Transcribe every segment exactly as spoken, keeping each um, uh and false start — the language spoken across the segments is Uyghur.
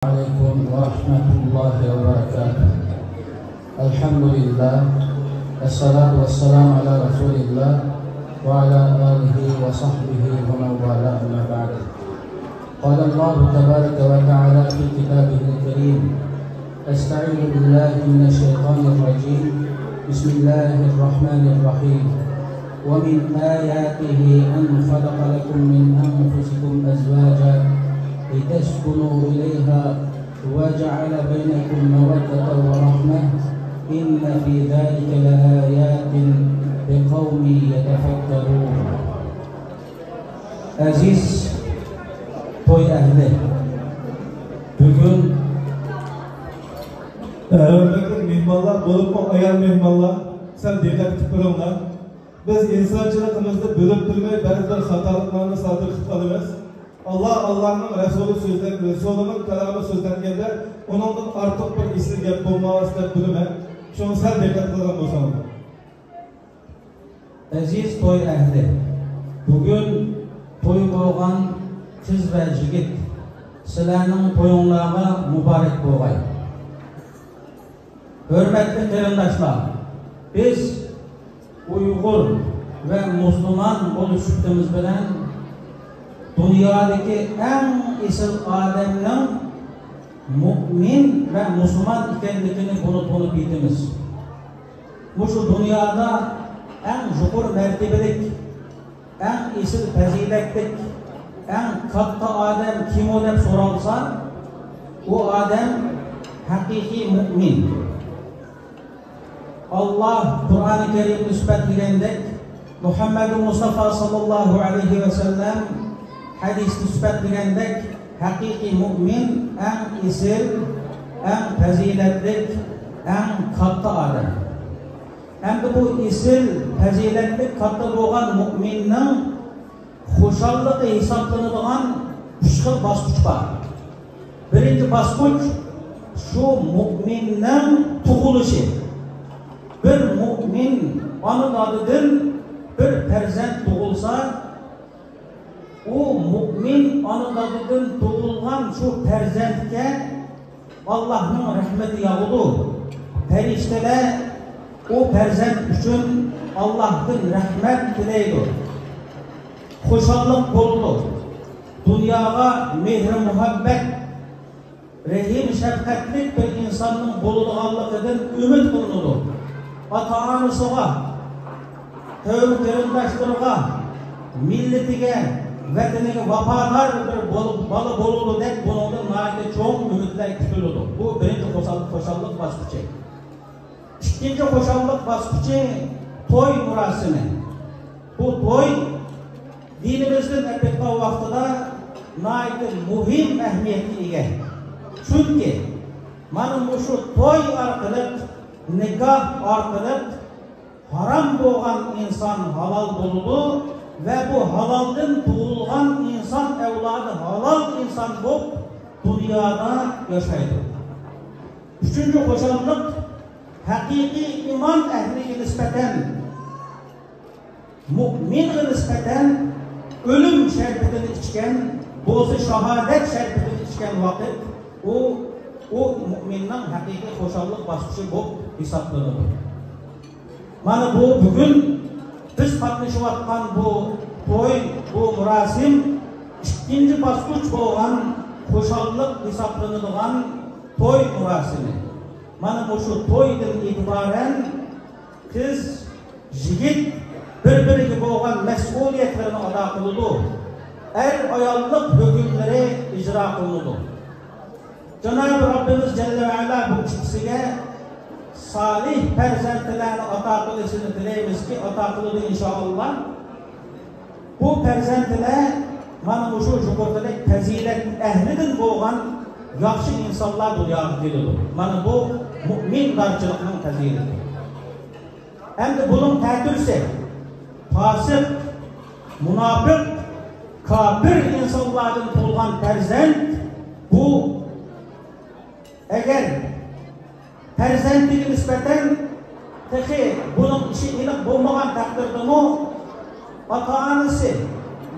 عليكم ورحمة الله وبركاته. الحمد لله، والصلاة والسلام على رسول الله وعلى آله وصحبه ومن والاه، أما بعد. قال الله تبارك وتعالى في كتابه الكريم: أستعيذ بالله من الشيطان الرجيم. بسم الله الرحمن الرحيم. ومن آياته أن خلق لكم من أنفسكم أزواجا لتسكنوا إليها وجعل بينكم مودة ورحمة إن في ذلك لآيات لقوم يتفكرون. ئەزىز توي ئەھلى، بۈگۈن ھۆرمەتلىك مېھمانلار، بولۇپمۇ ئايال مېھمانلار، سەل دىققەت قىلىپ كۆرۈڭلار. بىز ئىنسانچىلىقىمىزدا بىلىپ تۇرماي بەزى بىر خاتالىقلارنى سادىر قىلىپ قالىمىز. ئاللا، ئاللانىڭ رەسۇلى سۆزلەپ، رەسۇلىنىڭ كالامى سۆزلەنگەندە ئۇنىڭدىن ئارتۇق بىر ئېسىل گەپ بولماس دەپ بىلىمەن. شۇڭا سەل دىققەت قىلغان بولساڭلار. ئەزىز توي ئەھلى، بۈگۈن توي بولغان قىز ۋە يىگىت، سىلەرنىڭ تويۇڭلارغا مۇبارەك بولغاي. ھۆرمەتلىك قېرىنداشلار، بىز ئۇيغۇر ۋە مۇسۇلمان بولۇش سۈپىتىمىز بىلەن دۇنيادىكى ئەڭ ئېسىل ئادەمنىڭ مۇئمىن ۋە مۇسۇلمان ئىكەنلىكىنى بۇنى تونۇپ يېتىمىز. مۇشۇ دۇنيادا ئەڭ يۇقىرى مەرتىۋىلىك، ئەڭ ئېسىل پەزىلەتلىك، ئەڭ كاتتا ئادەم كىمۇ دەپ سورالسا، ئۇ ئادەم ھەقىقىي مۇئمىن. ئاللا قۇرئانى كەرىمدە سۈپەتلىگەندەك، مۇھەممەدۇ مۇستافا ساللاللاھۇ ئەلەيھى ۋەسەللەم ھەدىستە سۈپەتلىگەندەك، ھەقىقىي مۇئمىن ئەڭ ئېسىل، ئەڭ پەزىلەتلىك، ئەڭ كاتتا ئادەم. ئەمدى بۇ ئېسىل، پەزىلەتلىك، كاتتا بولغان مۇئمىننىڭ خۇشاللىقى ھېسابلىنىدىغان ئۈچ خىل باسقۇچ بار. بىرىنچى باسقۇچ شۇ مۇئمىننىڭ تۇغۇلۇشى. بىر مۇئمىن ئانا دادىدىن بىر پەرزەنت تۇغۇلسا، ئۇ مۇئمىن ئانا دادىدىن تۇغۇلغان شۇ پەرزەنتكە ئاللاھنىڭ رەھمىتى ياغىدۇ. پەرىشتىلەر ئۇ پەرزەنت ئۈچۈن ئاللاھتىن رەھمەت تىلەيدۇ. خۇشاللىق بولىدۇ. دۇنياغا مېھرى مۇھەببەت، رەھىم شەپقەتلىك بىر ئىنساننىڭ بولىدىغانلىقىدىن ئۈمىد قىلىنىدۇ. ئاتا-ئانىسىغا، قەۋم قېرىنداشلىرىغا، مىللىتىگە، ۋەتىنىگە ۋاپادار بىر بول-، بالا بولىدۇ دەپ بۇنىڭدىن ناھايىتى چوڭ ئۈمىدلەر كۈتۈلىدۇ. بۇ بىرىنچى خۇشال-، خۇشاللىق باسقۇچى. ئىككىنچى خۇشاللىق باسقۇچى توي مۇراسىمى. بۇ توي دىنىمىزدىن ئەپەتقان ۋاقتىدا ناھايىتى مۇھىم ئەھمىيەتكە ئىگە. چۈنكى مانا مۇشۇ توي ئارقىلىق، نىكاھ ئارقىلىق ھارام بولغان ئىنسان ھالال بولىدۇ ۋە بۇ ھالالدىن تۇغۇلغان ئىنسان ئەۋلادى ھالال ئىنسان بولۇپ دۇنيادا ياشايدۇ. ئۈچىنچى خۇشاللىق ھەقىقىي ئىمان ئەھلىگە نىسبەتەن، مۇئمىنغا نىسبەتەن ئۆلۈم شەربىتىنى ئىچكەن، بولسا شاھادەت شەربىتىنى ئىچكەن ۋاقىت، ئۇ، ئۇ مۇئمىننىڭ ھەقىقىي خۇشاللىق باسقۇچى بولۇپ ھېسابلىنىدۇ. مانا بۇ بۈگۈن بىز قاتنىشىۋاتقان بۇ توي، بۇ مۇراسىم ئىككىنچى باسقۇچ بولغان خۇشاللىق ھېسابلىنىدىغان توي مۇراسىمى. مانا مۇشۇ تويدىن ئېتىبارەن قىز، يىگىت بىر-بىرىگە بولغان مەسئۇلىيەتلىرىنى ئادا قىلىدۇ. ئەر-ئاياللىق ھۆكۈملىرى ئىجرا قىلىنىدۇ. جانابى رەببىمىز جەللە ۋە ئەلا بۇ ئىككىسىگە سالىھ پەرزەنتلەرنى ئاتا قىلىشىنى تىلەيمىزكى، ئاتا قىلىدۇ ئىنشائاللا. بۇ پەرزەنتلەر مانا مۇشۇ يۇقىرىقىدەك پەزىلەت ئەھلىدىن بولغان ياخشى ئىنسانلار دۇنياغا كېلىدۇ. مانا بۇ مۇئمىندارچىلىقنىڭ پەزىلىتى. ئەمدى بۇنىڭ تەتۈرىسى، پاسىق، مۇناپىق، كاپىر ئىنسانلاردىن تۇغۇلغان پەرزەنت بۇ ئەگەر پەرزەنتىگە نىسبەتەن تېخى بۇنىڭ ئىشى ئېنىق بولمىغان تەقدىردىمۇ، ئاتا-ئانىسى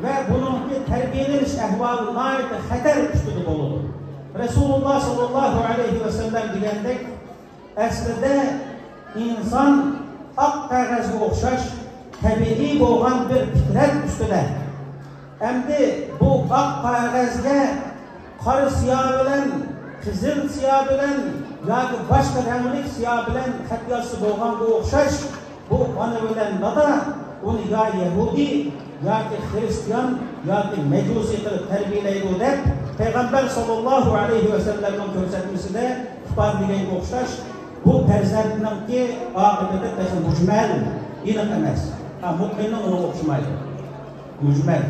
ۋە بۇنىڭكى تەربىيەلىنىش ئەھۋالى ناھايىتى خەتەر ئۈستىدە بولىدۇ. رەسۇلۇللا ساللاللاھۇ ئەلەيھى ۋەسەللەم دېگەندەك، ئەسلىدە ئىنسان ئاق قەغەزگە ئوخشاش تەبىئىي بولغان بىر پىترەت ئۈستىدە. ئەمدى بۇ ئاق قەغەزگە قارا سىيا بىلەن، قىزىل سىيا بىلەن ياكى باشقا رەڭلىك سىيا بىلەن خەت يازسا بولغانغا ئوخشاش، بۇ ئانا بىلەن دادا ئۇنى يا يەھۇدىي، ياكى خىرىستىيان، ياكى مەجۇسىي قىلىپ تەربىيەلەيدۇ دەپ، پەيغەمبەر ساللاللاھۇ ئەلەيھى ۋەسەللەمنىڭ كۆرسەتمىسىدە ئىپادىلىگەنگە ئوخشاش، بۇ پەرزەنتنىڭكى ئاقىۋىتى تېخى مۇجمەل، ئېنىق ئەمەس. ھە، مۇئمىننىڭ ئۇنىڭغا ئوخشىمايدۇ. مۇجمەل.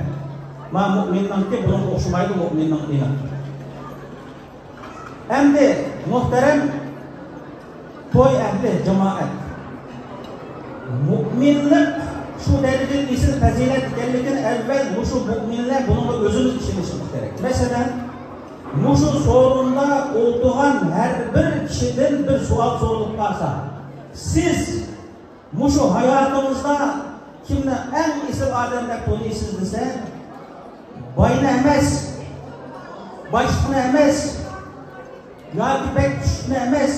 ما مۇئمىننىڭكى بۇنىڭغا ئوخشىمايدۇ، مۇئمىننىڭ ئېنىق. ئەمدى مۇھتەرەم توي ئەھلى جامائەت، مۇئمىنلىق شۇ دەرىجىدە ئېسىل پەزىلەت ئىكەنلىكىنى ئەۋۋەل مۇشۇ مۇئمىنلار بۇنىڭغا ئۆزىمىز ئىشىنىشىمىز كېرەك. مەسىلەن، مۇشۇ سورۇندا ئولتۇرغان ھەر بىر كىشىدىن بىر سوئال سورىلىپ قالسا، سىز مۇشۇ ھاياتىڭىزدا كىمنى ئەڭ ئېسىل ئادەم دەپ تونۇيسىز دېسە، باينى ئەمەس، باشلىقنى ئەمەس، ياكى بەك كۈچلۈكنى ئەمەس،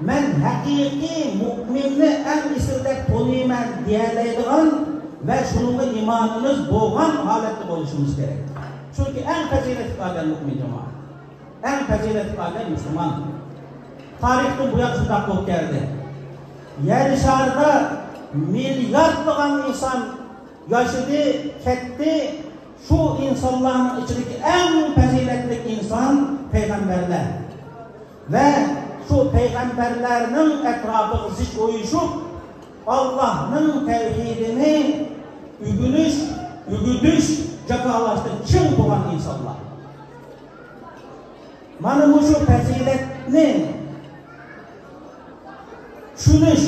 مەن ھەقىقىي مۇئمىننى ئەڭ ئېسىل دەپ تونۇيمەن دېيەلەيدىغان ۋە شۇنىڭغا ئىمانىمىز بولغان ھالەتتە بولۇشىمىز كېرەك. چۈنكى ئەڭ پەزىلەتلىك ئادەم مۇئمىن جامائەت. ئەڭ پەزىلەتلىك ئادەم مۇسۇلمان. تارىختىن بۇيان شۇنداق بولۇپ كەلدى. يەر شارىدا مىلياردلىغان ئىنسان ياشىدى، كەتتى. شۇ ئىنسانلارنىڭ ئىچىدىكى ئەڭ پەزىلەتلىك ئىنسان پەيغەمبەرلەر. ۋە شۇ پەيغەمبەرلەرنىڭ ئەتراپىغا زىچ ئويۇشۇپ، ئاللاھنىڭ تەۋھىدىنى ئۆگىنىش، ئۆگىتىش، جاكارلاشتا چىڭ تۇرغان ئىنسانلار. مانا مۇشۇ پەزىلەتنى چۈشىنىش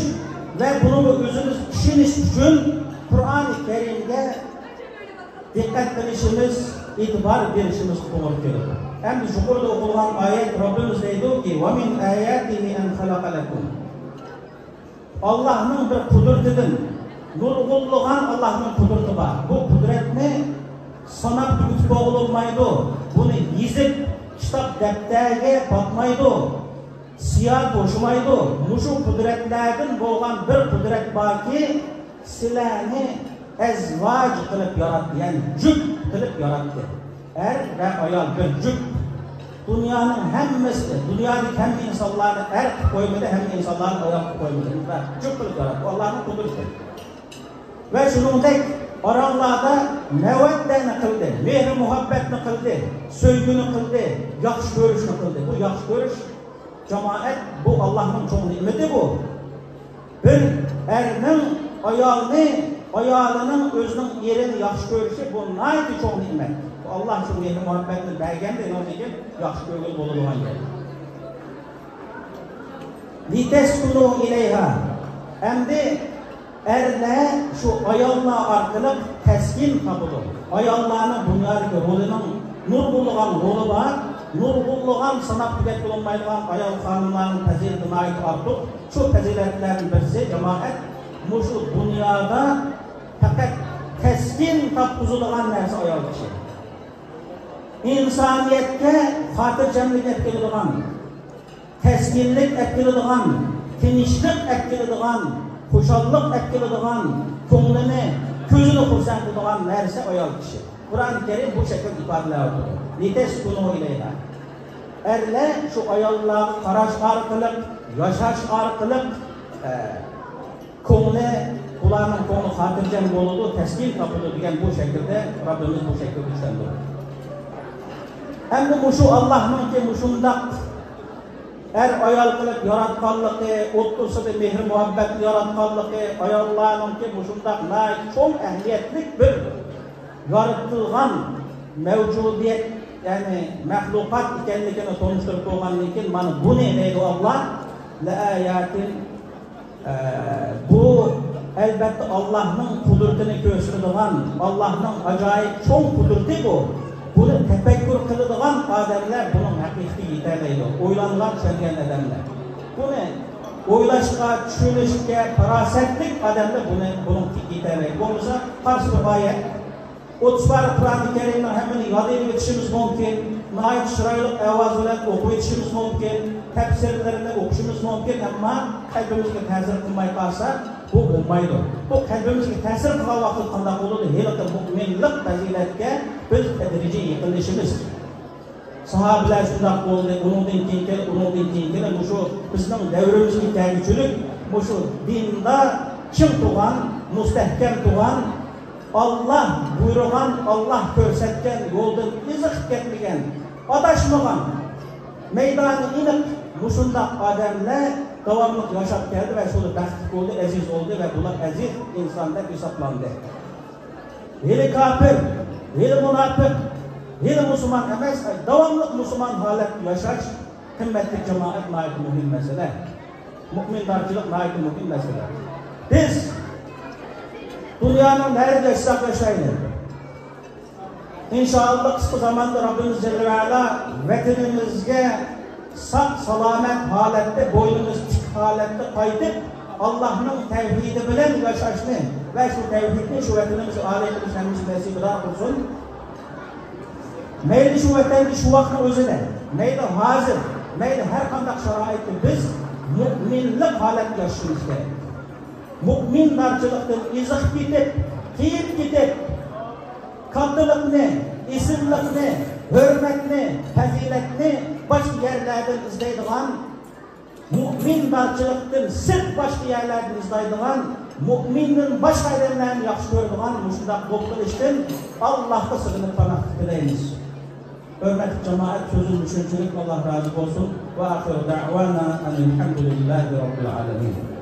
ۋە بۇنىڭغا ئۆزىمىز ئىشىنىش ئۈچۈن قۇرئانى كەرىمگە دىققەت قىلىشىمىز، ئېتىبار بېرىشىمىز توغرا كېلىدۇ. ئەمدى يۇقىرىدا ئوقۇلغان ئايەت، رەببىمىز دەيدۇكى، «وَمِنْ آيَاتِهِ أَنْ خَلَقَ لَكُمْ». ئاللاھنىڭ بىر قۇدرىتىدىن، نۇرغۇنلىغان ئاللاھنىڭ قۇدرىتى بار. بۇ قۇدرەتنى ساناپ تۈگىتىپ بولغىلى بولمايدۇ. بۇنى يېزىپ، كىتاب دەپتەرگە پاتمايدۇ، سىيا توشىمايدۇ. مۇشۇ قۇدرەتلەردىن بولغان بىر قۇدرەت باركى، سىلەرنى ئەزۋاج قىلىپ ياراتتى، يەنى جۈپ قىلىپ ياراتتى. ئەر ۋە ئايال بىر جۈپ. دۇنيانىڭ ھەممىسى، دۇنيادىكى ھەممە ئىنسانلارنى ئەر قىلىپ قويمىدى، ھەممە ئىنسانلارنى ئايال قىلىپ قويمىدى. بىر جۈپ قىلىپ ياراتتى. ئاللاھنىڭ قۇدرىتى. ۋە شۇنىڭدەك ئاراڭلاردا مەۋەددەنى قىلدى، مېھرى مۇھەببەتنى قىلدى، سۆيگۈنى قىلدى، ياخشى كۆرۈشنى قىلدى. بۇ ياخشى كۆرۈش، جامائەت، بۇ ئاللاھنىڭ چوڭ نېمىتى بۇ. بىر ئەرنىڭ ئايالنى، ئايالىنىڭ ئۆزىنىڭ ئېرىنى ياخشى كۆرۈشى، بۇ ناھايىتى چوڭ نېمەت. بۇ ئاللاھ شۇ مېھرى مۇھەببەتنى بەرگەندە، ئۇنىڭدىن كېيىن ياخشى كۆرگىلى بولىدىغان گەپ. لِتَسْكُنُوا إِلَيْهَا. ئەمدى ئەرلەر شۇ ئاياللار ئارقىلىق تەسكىن تاپىدۇ. ئاياللارنىڭ دۇنيادىكى رولىنىڭ نۇرغۇنلىغان رولى بار، نۇرغۇنلىغان ساناپ تۈگەپ بولۇنمايدىغان ئايال خانىملارنىڭ پەزىلىتى ناھايىتى ئارتۇق. شۇ پەزىلەتلەردىن بىرسى، جامائەت، مۇشۇ دۇنيادا پەقەت تەسكىن تاپقۇزىدىغان نەرسە ئايال كىشى. ئىنسانىيەتكە خاتىرجەملىك ئەپ كېلىدىغان، تەسكىنلىك ئەپ كېلىدىغان، تىنچلىق ئەپ كېلىدىغان، خۇشاللىق ئەپ كېلىدىغان، كۆڭلىنى، كۆزىنى خۇرسەن قىلىدىغان نەرسە ئايال كىشى. قۇرئان كەرىم بۇ شەكىلدە ئىپادىلەۋاتىدۇ. لىتەسكۇنۇ ئىلەيھا. ئەرلەر شۇ ئاياللارغا قاراش ئارقىلىق، ياشاش ئارقىلىق، ئە، كۆڭلى، ئۇلارنىڭ كۆڭلى خاتىرجەم بولىدۇ، تەسكىن تاپىدۇ دېگەن بۇ شەكىلدە رەببىمىز بۇ شەكىلدە چۈشەندۈردى. ئەمدى مۇشۇ ئاللاھنىڭكى مۇشۇنداق ئەر ئايال قىلىپ ياراتقانلىقى، ئوتتۇرىسىدا مېھىر مۇھەببەتنى ياراتقانلىقى، ئاياللارنىڭكى مۇشۇنداق ناھايىتى چوڭ ئەھمىيەتلىك بىر يارىتىلغان مەۋجۇدىيەت، يەنى مەخلۇقات ئىكەنلىكىنى تونۇشتۇرۇپ بولغاندىن كېيىن، مانا بۇنى دەيدۇ ئاللاھ، لەئاياتىن، ئە، بۇ ئەلبەتتە ئاللاھنىڭ قۇدرىتىنى كۆرسىتىدىغان، ئاللاھنىڭ ئاجايىپ چوڭ قۇدرىتى بۇ. بۇنى تەپەككۇر قىلىدىغان ئادەملەر بۇنىڭ ھەقىقىتىگە يېتەلەيدۇ. ئويلانغان، چۈشەنگەن ئادەملەر. بۇنى ئويلاشقا، چۈشىنىشكە پاراسەتلىك ئادەملەر بۇنى، بۇنىڭ تېگىگە يېتەلەيدۇ. بولمىسا، قارىسا بىر ئايەت، ئوتتۇز پارە قۇرئانى كەرىمنىڭ ھەممىنى ياد ئېلىۋېتىشىمىز مۇمكىن. ناھايىتى چىرايلىق ئاۋاز بىلەن ئوقۇۋېتىشىمىز مۇمكىن، تەپسىرلىرىنى ئوقۇشىمىز مۇمكىن، ئەمما قەلبىمىزگە تەسىر قىلماي قالسا، بۇ بولمايدۇ. بۇ قەلبىمىزگە تەسىر قىلغان ۋاقىتتا قانداق بولىدۇ؟ ھېلىقى مۇئمىنلىق پەزىلەتكە بىز تەدرىجىي يېقىنلىشىمىز. ساھابىلەر شۇنداق بولدى، ئۇنىڭدىن كېيىن كېلىپ، ئۇنىڭدىن كېيىن كېلىپ، مۇشۇ بىزنىڭ دەۋرىمىزگە كەلگۈچىلىك مۇشۇ دىندا چىڭ تۇرغان، مۇستەھكەم تۇرغان، ئاللا بۇيرۇغان، ئاللا كۆرسەتكەن يولدىن ئېزىقىپ كەتمىگەن، ئاداشمىغان، مەيدانى ئېنىق مۇشۇنداق ئادەملەر داۋاملىق ياشاپ كەلدى ۋە شۇلار بەختلىك بولدى، ئەزىز بولدى ۋە بۇلار ئەزىز ئىنسان دەپ ھېسابلاندى. ھېلى كاپىر، ھېلى مۇناپىق، ھېلى مۇسۇلمان ئەمەس، داۋاملىق مۇسۇلمان ھالەتتە ياشاش، قىممەتلىك جامائەت، ناھايىتى مۇھىم مەسىلە. مۇئمىندارچىلىق ناھايىتى مۇھىم مەسىلە. بىز دۇنيانىڭ نەدە ياشىساق ياشايلى، ئىنشائاللا، قىسقا زاماندا رەببىمىز جەللە ۋە ئەلا ۋەتىنىمىزگە ساق-سالامەت ھالەتتە، بوينىمىز تىك ھالەتتە قايتىپ، ئاللانىڭ تەۋھىدى بىلەن ياشاشنى ۋە شۇ تەۋھىدنى شۇ ۋەتىنىمىزگە ئالىي قىلىش ھەممىمىزگە نەسىبىدار قىلسۇن. مەيلى شۇ ۋەتەندە شۇ ۋاقىتنىڭ ئۆزىدە، مەيلى ھازىر، مەيلى ھەر قانداق شارائىتتا بىز مۇئمىنلىق ھالەتتە ياشىشىمىز كېرەك. مۇئمىندارچىلىقتىن ئېزىقىپ كېتىپ، قېيىپ كېتىپ، كاتتىلىقنى، ئېسىللىقنى، ھۆرمەتنى، پەزىلەتنى باشقا يەرلەردىن ئىزدەيدىغان، مۇئمىندارچىلىقتىن سىرت باشقا يەرلەردىن ئىزدەيدىغان، مۇئمىندىن باشقا ئادەملەرنى ياخشى كۆرىدىغان مۇشۇنداق بولۇپ قېلىشتىن ئاللاھقا سىغىنىپ پاناھلىق تىلەيمىز. ھۆرمەتلىك جامائەت، سۆزۈم مۇشۇنچىلىك، ئاللا رازى بولسۇن. ۋە ئاخىرۇ دەئۋانا ئەنىل ھەمدۇلىللاھى رەببىل ئالەمىن.